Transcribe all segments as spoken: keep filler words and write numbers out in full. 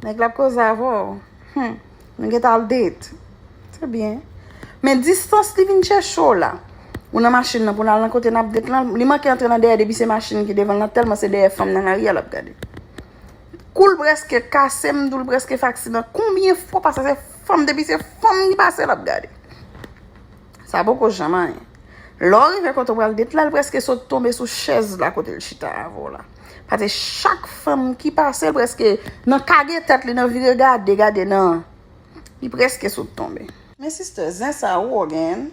Nèg la ap koze avè w. Hmm. Nou gentan al date. Se byen. Men distans li vin chèche w la. Ou nan machin nan pou n al nan kote n ap date lan. Li manke antre nan dèyè depi se machin ki devan l nan tèlman se dèyè fanm nan lari a l ap gade. Kou l prèske kase m, di w l prèske fè aksidan. Konbyen fwa pase se fanm, depi se fanm ki pase l ap gade. Sa poko janm anyen. Lè w rive kote w pral date la, l prèske sot tonbe sou chèz la kote l chita avè w la. Paske chak fanm ki pase, l prèske nan kage tèt li, nan vire gade, gade nan. Li prèske sot tonbe. Men sister, zen sa ou gen.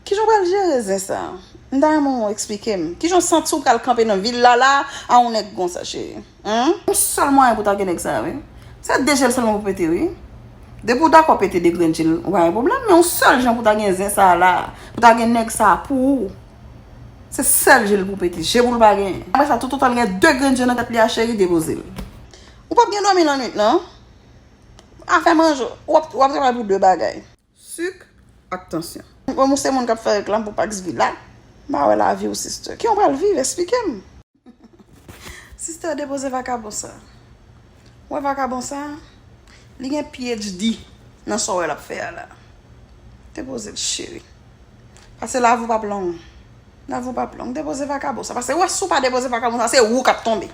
Kijan w pral jere zen sa? M ta renmen w eksplike m. Kijan w santi w pral kanpe nan vil la la a yon nèg konsa, cheri? Yon sèl mwayen pou ta gen nèg sa, wi. Se de je l sèlman pou pete, wi. Depi w dakò pete de grenn je l, ou pa gen pwoblèm, men yon sèl jan pou ta gen zen sa la, pou ta gen nèg sa pou ou. Se sèl je l pou pete, je pou l pa genyen. Apre sa, toutotan l gen de grenn je nan tèt li a, cheri, depoze l. Ou p ap gen dòmi lannwit, non. Afè manje, w ap, w ap travay pou de bagay. Sik ak tansyon. Bon, ou se moun k ap fè reklam pou Pax Villa. M pa wè lavi w, sister. Kijan w pral viv? Eksplike m. Sister, depoze vakabon sa. Ou wè vakabon sa? Li gen P H D nan sa w wè l ap fè a la. Depoze l, cheri. Paske lavi w p ap long. Lavi w p ap long. Depoze vakabon sa. Paske ou wè si w pa depoze vakabon sa, se ou k ap tonbe.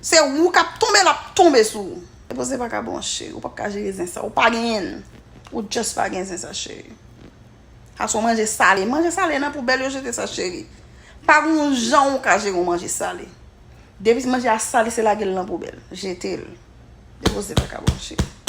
Se ou k ap tonbe, l ap tonbe sou ou. Depoze vakabon an, cheri. Ou p ap ka jere zen sa. Ou pa genyen l. Ou just pa gen zen sa, cheri. Sa se yon manje sale. Manje sale nan poubèl, yo jete sa, cheri. Pa gen yon jan ou ka jere yon manje sale. Depi manje a sale, se lage l nan poubèl. Jete l. Depoze vakabon an, cheri.